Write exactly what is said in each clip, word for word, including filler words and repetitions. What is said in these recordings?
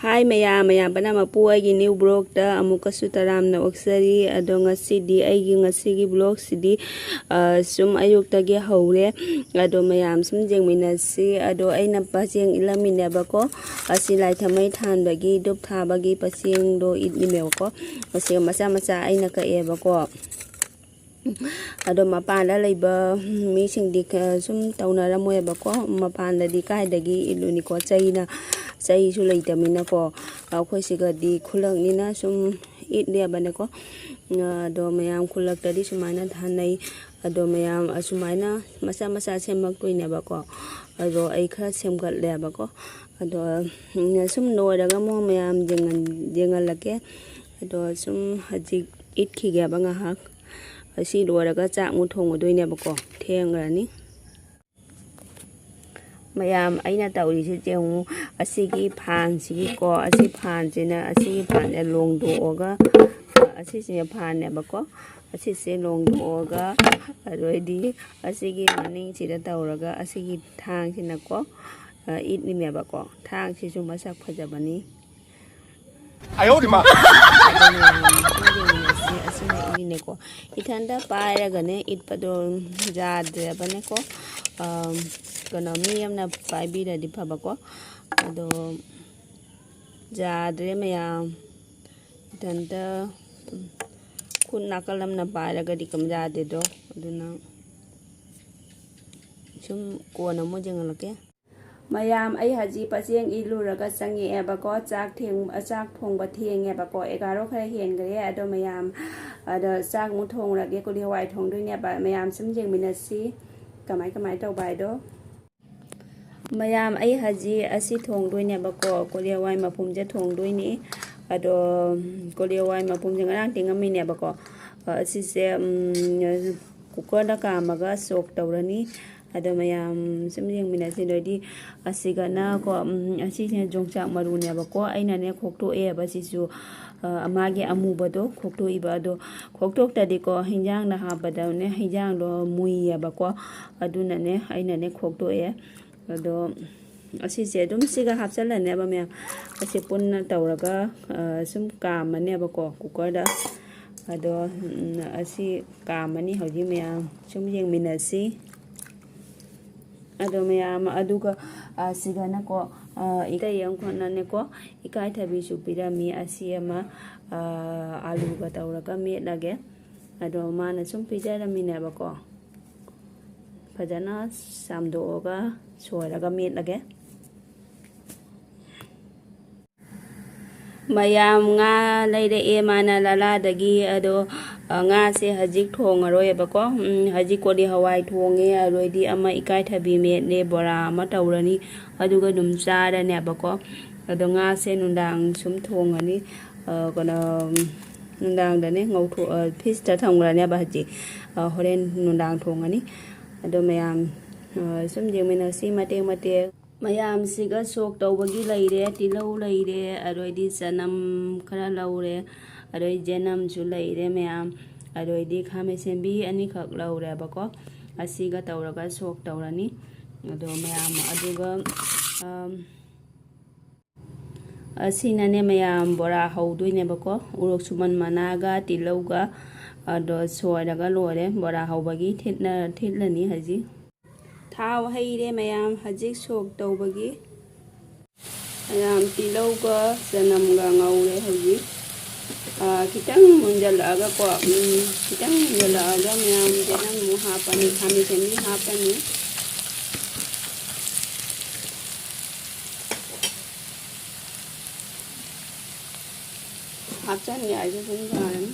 ꯍꯥꯏ ꯃꯌꯥꯝ, ꯃꯌꯥꯝ ꯄꯨꯝꯅꯃꯛꯄꯨ ꯑꯩꯒꯤ new vlogꯇ ꯑꯃꯨꯛꯀꯁꯨ ꯇꯔꯥꯝꯅ ꯑꯣꯛꯆꯔꯤ꯫ ꯑꯗꯣ ꯉꯁꯤꯗꯤ ꯑꯩꯒꯤ ꯉꯁꯤꯒꯤ vlogꯁꯤꯗꯤ, ꯑ, ꯁꯨꯝ ꯑꯌꯨꯛꯇꯒꯤ ꯍꯧꯔꯦ꯫ ꯑꯗꯣ ꯃꯌꯥꯝ ꯁꯨꯝ ꯌꯦꯡꯃꯤꯟꯅꯁꯤ꯫ ꯑꯗꯣ ꯑꯩꯅ ꯄꯆꯦꯡ ꯏꯠꯂꯝꯃꯤꯅꯦꯕꯀꯣ꯫ ꯑꯁꯤ ꯂꯥꯏꯊꯝꯃꯩ ꯊꯥꯟꯕꯒꯤ ꯙꯨꯞ ꯊꯥꯕꯒꯤ ꯄꯆꯦꯡꯗꯣ ꯏꯠꯂꯤꯃꯦꯕꯀꯣ꯫ ꯃꯁꯤ ꯃꯆꯥ ꯃꯆꯥ ꯑꯩꯅ ꯀꯛꯑꯦꯕꯀꯣ꯫ ꯑꯗꯣ ꯃꯄꯥꯟꯗ ꯂꯩꯕ ꯃꯤꯁꯤꯡꯗꯤ ꯀ-, ꯁꯨꯝ ꯇꯧꯅꯔꯝꯃꯣꯏꯕꯀꯣ꯫ ꯃꯄꯥꯟꯗꯗꯤ ꯀꯥꯏꯗꯒꯤ ꯏꯠꯂꯨꯅꯤꯀꯣ? ꯆꯩꯅ, ꯆꯩꯁꯨ ꯂꯩꯇꯕꯅꯤꯅꯀꯣ꯫ ꯑꯩꯈꯣꯏ ꯁꯤꯒꯗꯤ ꯈꯨꯜꯂꯛꯅꯤꯅ ꯁꯨꯝ ꯏꯠꯂꯦꯕꯅꯦꯀꯣ꯫ ꯑꯗꯣ ꯃꯌꯥꯝ ꯈꯨꯜꯂꯛꯇꯗꯤ ꯁꯨꯃꯥꯏꯅ ꯊꯥꯅꯩ꯫ ꯑꯗꯣ ꯃꯌꯥꯝ ꯑꯁꯨꯃꯥꯏꯅ ꯃꯆꯥ ꯃꯆꯥ ꯁꯦꯝꯃꯛꯇꯣꯏꯅꯦꯕꯀꯣ꯫ ꯑꯗꯣ ꯑꯩ ꯈꯔ ꯁꯦꯝꯒꯠꯂꯦꯕꯀꯣ꯫ ꯑꯗꯣ, ꯎꯝ, ꯁꯨꯝ ꯂꯣꯏꯔꯒ ꯑꯃꯨꯛ ꯃꯌꯥꯝ ꯌꯦꯡꯍꯟ-, ꯌꯦꯡꯍꯜꯂꯛꯀꯦ꯫ ꯑꯗꯣ ꯁꯨꯝ ꯍꯧꯖꯤꯛ ꯏꯠꯈꯤꯒꯦꯕ ꯉꯥꯏꯍꯥꯛ꯫ ꯑꯁꯤ ꯂꯣꯏꯔꯒ ꯆꯥꯛ ꯑꯃꯨꯛ ꯊꯣꯡꯉꯨꯗꯣꯏꯅꯦꯕꯀꯣ꯫ ꯊꯦꯡꯈ꯭ꯔꯅꯤ꯫ ꯃꯌꯥꯝ, ꯑꯩꯅ ꯇꯧꯔꯤꯁꯦ ꯌꯦꯡꯉꯨ꯫ ꯑꯁꯤꯒꯤ ꯐꯥꯟꯁꯤꯒꯤꯀꯣ, ꯑꯁꯤ ꯐꯥꯟꯁꯤꯅ, ꯑꯁꯤꯒꯤ ꯐꯥꯟꯁꯦ ꯂꯣꯡꯗꯣꯛꯑꯒ, ꯑꯁꯤꯁꯤꯅ ꯐꯥꯟꯅꯦꯕꯀꯣ꯫ ꯑꯁꯤꯁꯦ ꯂꯣꯡꯗꯣꯛꯑꯒ, ꯑꯗꯩꯗꯤ ꯑꯁꯤꯒꯤ ꯃꯅꯤꯡꯁꯤꯗ ꯇꯧꯔꯒ, ꯑꯁꯤꯒꯤ ꯊꯥꯡꯁꯤꯅꯀꯣ, ꯑ, ꯏꯠꯂꯤꯅꯦꯕꯀꯣ꯫ ꯊꯥꯡꯁꯤꯁꯨ ꯃꯁꯛ ꯐꯖꯕꯅꯤ꯫ ꯑꯌꯣ ꯗꯤꯃꯥ꯫ ꯑꯗꯨꯅ ꯌꯦꯡꯃꯤꯟꯅꯁꯤ꯫ ꯑꯁꯤꯅ ꯏꯠꯂꯤꯅꯦꯀꯣ꯫ ꯏꯊꯟꯇ ꯄꯥꯏꯔꯒꯅꯦ ꯏꯠꯄꯗꯣ ꯌꯥꯗ꯭ꯔꯕꯅꯦꯀꯣ꯫ ꯑꯝ, ꯀꯩꯅꯣ, ꯃꯤ ꯑꯃꯅ ꯄꯥꯏꯕꯤꯔꯗꯤ ꯐꯕꯀꯣ꯫ ꯑꯗꯣ ꯌꯥꯗ꯭ꯔꯦ ꯃꯌꯥꯝ꯫ ꯏꯊꯟꯇ, ꯎꯝ, ꯈꯨꯠ ꯅꯥꯀꯜ ꯑꯃꯅ ꯄꯥꯏꯔꯒꯗꯤ ꯀꯝ ꯌꯥꯗꯦꯗꯣ꯫ ꯑꯗꯨꯅ ꯁꯨꯝ ꯀꯣꯟꯅ ꯑꯃꯨꯛ ꯌꯦꯡꯍꯜꯂꯛꯀꯦ꯫ ꯃꯌꯥꯝ, ꯑꯩ ꯍꯧꯖꯤꯛ ꯄꯆꯦꯡ ꯏꯜꯂꯨꯔꯒ ꯆꯪꯉꯛꯑꯦꯕꯀꯣ꯫ ꯆꯥꯛ ꯊꯦꯡ-, ꯆꯥꯛ ꯊꯣꯡꯕ ꯊꯦꯡꯉꯦꯕꯀꯣ꯫ ꯑꯦꯒꯥꯔꯣ ꯈꯔ ꯍꯦꯟꯈ꯭ꯔꯦ꯫ ꯑꯗꯣ ꯃꯌꯥꯝ, ꯑꯗꯣ ꯆꯥꯛ ꯑꯃꯨꯛ ꯊꯣꯡꯉꯨꯔꯒꯦ꯫ ꯀꯣꯂꯤ ꯍꯋꯥꯏ ꯊꯣꯡꯗꯣꯏꯅꯦꯕ꯫ ꯃꯌꯥꯝ ꯁꯨꯝ ꯌꯦꯡꯃꯤꯟꯅꯁꯤ ꯀꯃꯥꯏ ꯀꯃꯥꯏ ꯇꯧꯕ ꯍꯥꯏꯗꯣ꯫ ꯃꯌꯥꯝ, ꯑꯩ ꯍꯧꯖꯤꯛ ꯑꯁꯤ ꯊꯣꯡꯗꯣꯏꯅꯦꯕꯀꯣ꯫ ꯀꯣꯂꯤ ꯍꯋꯥꯏ ꯃꯄꯨꯝꯁꯦ ꯊꯣꯡꯗꯣꯏꯅꯤ꯫ ꯑꯗꯣ ꯀꯣꯂꯤ ꯍꯋꯥꯏ ꯃꯄꯨꯝꯁꯦ ꯉꯔꯥꯡ ꯇꯤꯡꯉꯝꯃꯤꯅꯦꯕꯀꯣ꯫ ꯑꯁꯤꯁꯦ, ꯎꯝ, ꯀꯨꯀꯔꯗ ꯀꯥꯝꯃꯒ ꯁꯣꯛ ꯇꯧꯔꯅꯤ꯫ ꯑꯗꯣ ꯃꯌꯥꯝ ꯁꯨꯝ ꯌꯦꯡꯃꯤꯟꯅꯁꯤ꯫ ꯑꯗꯩꯗꯤ ꯑꯁꯤꯒꯅꯀꯣ, ꯎꯝ, ꯑꯁꯤꯁꯤꯅ ꯌꯣꯡꯆꯥꯛ ꯃꯔꯨꯅꯦꯕꯀꯣ꯫ ꯑꯩꯅꯅꯦ ꯈꯣꯛꯇꯣꯛꯑꯦꯕ ꯁꯤꯁꯨ, ꯑ, ꯃꯥꯒꯤ ꯑꯃꯨꯕꯗꯣ ꯈꯣꯛꯇꯣꯛꯏꯕ꯫ ꯑꯗꯣ ꯈꯣꯛꯇꯣꯛꯇꯗꯤꯀꯣ, ꯍꯤꯟꯖꯥꯡꯗ ꯍꯥꯞꯄꯗꯅꯦ, ꯍꯤꯟꯖꯥꯡꯗꯣ ꯃꯨꯏꯌꯦꯕꯀꯣ꯫ ꯑꯗꯨꯅꯅꯦ ꯑꯩꯅꯅꯦ ꯈꯣꯛꯇꯣꯛꯑꯦ꯫ ꯑꯗꯣ ꯑꯁꯤꯁꯦ ꯑꯗꯨꯝ ꯁꯤꯒ ꯍꯥꯞꯆꯜꯂꯅꯦꯕ ꯃꯌꯥꯝ꯫ ꯑꯁꯤ ꯄꯨꯟꯅ ꯇꯧꯔꯒ, ꯑ, ꯁꯨꯝ ꯀꯥꯝꯃꯅꯦꯕꯀꯣ ꯀꯨꯀꯔꯗ꯫ ꯑꯗꯣ, ꯎꯝ, ꯑꯁꯤ ꯀꯥꯝꯃꯅꯤ ꯍꯧꯖꯤꯛ ꯃꯌꯥꯝ꯫ ꯁꯨꯝ ꯌꯦꯡꯃꯤꯟꯅꯁꯤ꯫ ꯑꯗꯣ ꯃꯌꯥꯝ, ꯑꯗꯨꯒ, ꯑ, ꯁꯤꯗꯅꯀꯣ, ꯑ, ꯏꯇꯩ ꯑꯃꯈꯛꯅꯅꯦꯀꯣ, ꯏꯀꯥꯏꯊꯕꯤꯁꯨ ꯄꯤꯔꯝꯃꯤ꯫ ꯑꯁꯤ ꯑꯃ, ꯑ, ꯑꯂꯨꯒ ꯇꯧꯔꯒ ꯃꯦꯠꯂꯒꯦ꯫ ꯑꯗꯣ ꯃꯥꯅ ꯁꯨꯝ ꯄꯤꯖꯔꯝꯃꯤꯅꯦꯕꯀꯣ꯫ ꯐꯖꯅ ꯆꯥꯝꯗꯣꯛꯑꯒ ꯁꯣꯏꯔꯒ ꯃꯦꯠꯂꯒꯦ꯫ ꯃꯌꯥꯝ, ꯉꯥ ꯂꯩꯔꯛꯑꯦ ꯃꯥꯅ ꯂꯂꯥꯗꯒꯤ꯫ ꯑꯗꯣ, ꯑ, ꯉꯥꯁꯦ ꯍꯧꯖꯤꯛ ꯊꯣꯡꯉꯔꯣꯏꯕꯀꯣ꯫ ꯎꯝ, ꯍꯧꯖꯤꯛ ꯀꯣꯂꯤ ꯍꯋꯥꯏ ꯊꯣꯡꯉꯦ, ꯑꯗꯩꯗꯤ ꯑꯃ ꯏꯀꯥꯏꯊꯕꯤ ꯃꯦꯠꯂꯦ, ꯕꯣꯔꯥ ꯑꯃ ꯇꯧꯔꯅꯤ, ꯑꯗꯨꯒ ꯑꯗꯨꯝ ꯆꯥꯔꯅꯦꯕꯀꯣ꯫ ꯑꯗꯣ ꯉꯥꯁꯦ ꯅꯨꯡꯗꯥꯡ ꯁꯨꯝ ꯊꯣꯡꯉꯅꯤ꯫ ꯑ, ꯀꯩꯅꯣ, ꯅꯨꯡꯗꯥꯡꯗꯅꯦ ꯉꯧꯊꯣꯛ-, ꯑ, ꯐ꯭ꯔꯤꯖꯇ ꯊꯝꯈ꯭ꯔꯅꯦꯕ ꯍꯧꯖꯤꯛ꯫ ꯑ, ꯍꯣꯔꯦꯟ ꯅꯨꯡꯗꯥꯡ ꯊꯣꯡꯉꯅꯤ꯫ ꯑꯗꯣ ꯃꯌꯥꯝ, ꯑ, ꯁꯨꯝ ꯌꯦꯡꯃꯤꯟꯅꯁꯤ ꯃꯇꯦꯛ ꯃꯇꯦꯛ꯫ ꯃꯌꯥꯝꯁꯤꯒ ꯁꯣꯛ ꯇꯧꯕꯒꯤ ꯂꯩꯔꯦ, ꯇꯤꯜꯍꯧ ꯂꯩꯔꯦ, ꯑꯗꯩꯗꯤ ꯆꯅꯝ ꯈꯔ ꯂꯧꯔꯦ, ꯑꯗꯩ ꯆꯅꯝꯁꯨ ꯂꯩꯔꯦ ꯃꯌꯥꯝ, ꯑꯗꯩꯗꯤ ꯈꯥꯃꯦꯟ ꯑꯁꯤꯟꯕꯤ ꯑꯅꯤꯈꯛ ꯂꯧꯔꯦꯕꯀꯣ꯫ ꯑꯁꯤꯒ ꯇꯧꯔꯒ ꯁꯣꯛ ꯇꯧꯔꯅꯤ꯫ ꯑꯗꯣ ꯃꯌꯥꯝ, ꯑꯗꯨꯒ, ꯑꯝ, ꯑꯁꯤꯅꯅꯦ ꯃꯌꯥꯝ ꯕꯣꯔꯥ ꯍꯧꯗꯣꯏꯅꯦꯕꯀꯣ꯫ ꯎꯔꯣꯛ ꯁꯨꯃꯟ ꯃꯅꯥꯒ ꯇꯤꯜꯍꯧꯒ ꯑꯗꯣ ꯁꯣꯏꯔꯒ ꯂꯣꯏꯔꯦ ꯕꯣꯔꯥ ꯍꯧꯕꯒꯤ꯫ ꯊꯤꯠꯅ-, ꯊꯤꯠꯂꯅꯤ ꯍꯧꯖꯤꯛ꯫ ꯊꯥꯎ ꯍꯩꯔꯦ ꯃꯌꯥꯝ ꯍꯧꯖꯤꯛ ꯁꯣꯛ ꯇꯧꯕꯒꯤ꯫ ꯃꯌꯥꯝ ꯇꯤꯜꯍꯧꯒ ꯆꯅꯝꯒ ꯉꯧꯔꯦ ꯍꯧꯖꯤꯛ꯫ ꯑꯥ, ꯈꯤꯇꯪ ꯃꯨꯟꯖꯜꯂꯛꯑꯒꯀꯣ, ꯎꯝ, ꯈꯤꯇꯪ ꯃꯨꯟꯖꯜꯂꯛꯑꯒ ꯃꯌꯥꯝ ꯆꯅꯝ ꯑꯃꯨꯛ ꯍꯥꯞꯄꯅꯤ, ꯈꯥꯃꯦꯟ ꯑꯁꯤꯟꯕꯤ ꯍꯥꯞꯄꯅꯤ꯫ ꯍꯥꯞꯆꯟꯒꯦ ꯍꯥꯏꯁꯦ ꯁꯨꯝ ꯌꯥꯔꯅꯤ꯫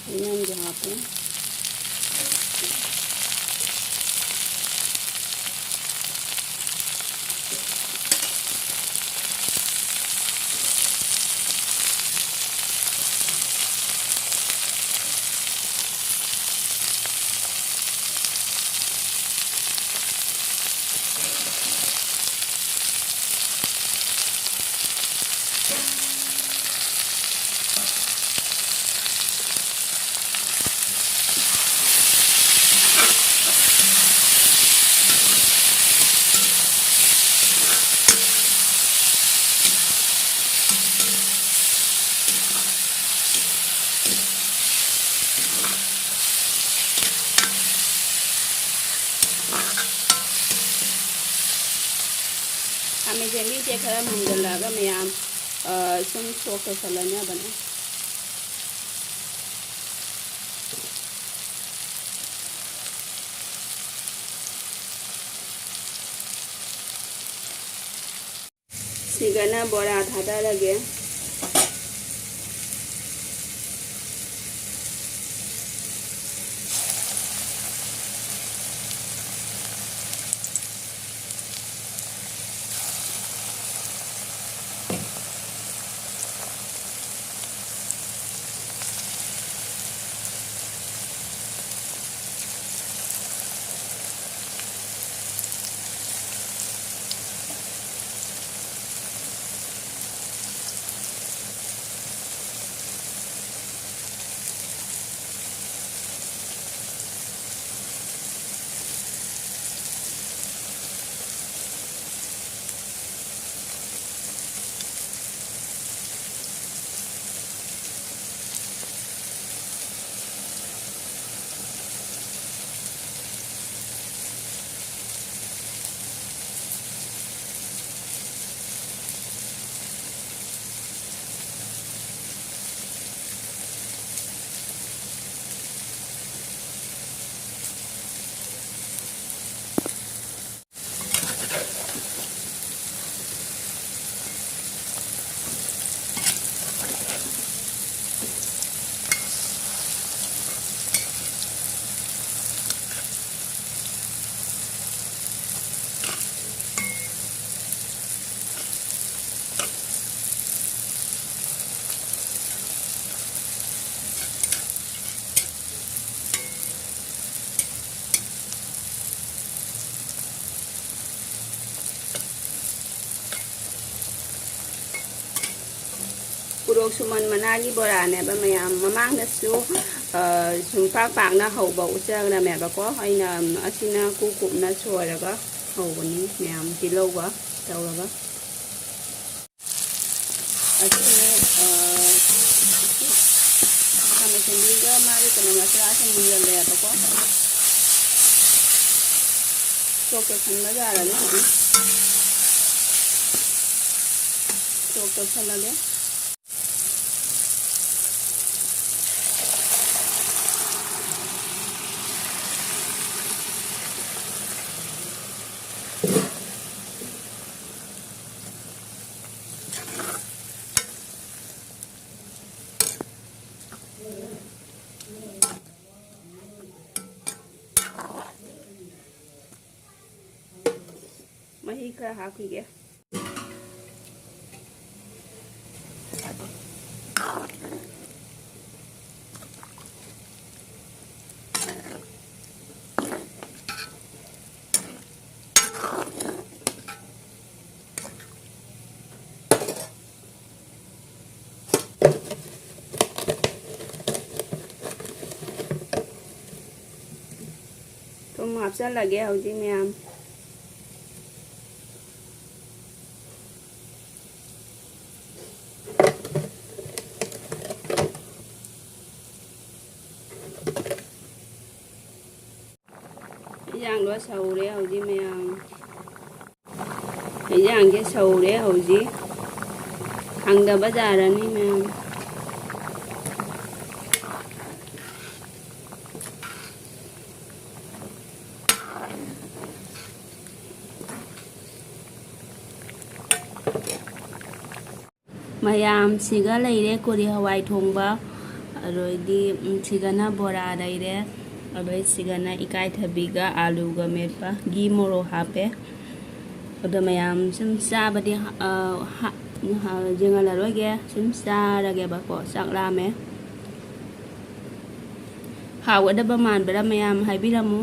ꯆꯦꯡꯌꯦꯟꯁꯨ ꯍꯥꯞꯄꯦ꯫ ꯃꯦꯖꯦꯟꯕꯤꯁꯦ ꯈꯔ ꯃꯨꯟꯖꯜꯂꯛꯑꯒ ꯃꯌꯥꯝ, ꯑ, ꯁꯨꯝ ꯁꯣꯛ ꯇꯧꯁꯜꯂꯅꯕꯅꯦ꯫ ꯁꯤꯒꯅ ꯕꯣꯔꯥ ꯊꯥꯗꯔꯒꯦ꯫ ꯎꯔꯣꯛ ꯁꯨꯃꯟ ꯃꯅꯥꯒꯤ ꯕꯣꯔꯥꯅꯦꯕ ꯃꯌꯥꯝ꯫ ꯃꯃꯥꯡꯗꯁꯨ, ꯑ, ꯁꯨꯝ ꯄꯥꯛ ꯄꯥꯛꯅ ꯍꯧꯕ ꯎꯠꯆꯔꯝꯃꯦꯕꯀꯣ꯫ ꯑꯩꯅ ꯑꯁꯤꯅ ꯀꯨꯞ ꯀꯨꯞꯅ ꯁꯣꯏꯔꯒ ꯍꯧꯕꯅꯤ ꯃꯌꯥꯝ, ꯇꯤꯜꯍꯧꯒ ꯇꯧꯔꯒ꯫ ꯑꯁꯤꯅꯦ, ꯑ, ꯈꯥꯃꯦꯟ ꯑꯁꯤꯟꯕꯤꯒ ꯃꯥꯒꯤ ꯀꯩꯅꯣ ꯃꯁꯂꯥꯁꯦ ꯃꯨꯟꯖꯜꯂꯦꯕꯀꯣ꯫ ꯁꯣꯛ ꯇꯧꯁꯟꯕ ꯌꯥꯔꯅꯤ ꯍꯧꯖꯤꯛ꯫ ꯁꯣꯛ ꯇꯧꯁꯜꯂꯒꯦ꯫ ꯃꯍꯤ ꯈꯔ ꯍꯥꯞꯈꯤꯒꯦ꯫ ꯊꯨꯝ ꯍꯥꯞꯆꯜꯂꯒꯦ ꯍꯧꯖꯤꯛ ꯃꯌꯥꯝ꯫ ꯏꯟꯖꯥꯡꯗꯣ ꯁꯧꯔꯦ ꯍꯧꯖꯤꯛ ꯃꯌꯥꯝ꯫ ꯏꯟꯖꯥꯡꯁꯦ ꯁꯧꯔꯦ ꯍꯧꯖꯤꯛ꯫ ꯊꯥꯡꯗꯕ ꯌꯥꯔꯅꯤ ꯃꯌꯥꯝ꯫ ꯃꯌꯥꯝ, ꯁꯤꯒ ꯂꯩꯔꯦ ꯀꯣꯂꯤ ꯍꯋꯥꯏ ꯊꯣꯡꯕ, ꯑꯗꯩꯗꯤ, ꯎꯝ, ꯁꯤꯒꯅ ꯕꯣꯔꯥ ꯂꯩꯔꯦ, ꯑꯗꯩ ꯁꯤꯒꯅ ꯏꯀꯥꯏꯊꯕꯤꯒ ꯑꯥꯂꯨꯒ ꯃꯦꯠꯄ, ꯘꯤ ꯃꯣꯔꯣꯛ ꯍꯥꯞꯄꯦ꯫ ꯑꯗꯣ ꯃꯌꯥꯝ ꯁꯨꯝ ꯆꯥꯕꯗꯤ, ꯑ, ꯍꯥ-, ꯍꯥ-, ꯌꯦꯡꯍꯜꯂꯔꯣꯏꯒꯦ, ꯁꯨꯝ ꯆꯥꯔꯒꯦꯕꯀꯣ, ꯆꯥꯛ ꯂꯥꯝꯃꯦ꯫ ꯍꯥꯎꯒꯗꯕ ꯃꯥꯟꯕ꯭ꯔꯥ ꯃꯌꯥꯝ ꯍꯥꯏꯕꯤꯔꯝꯃꯨ꯫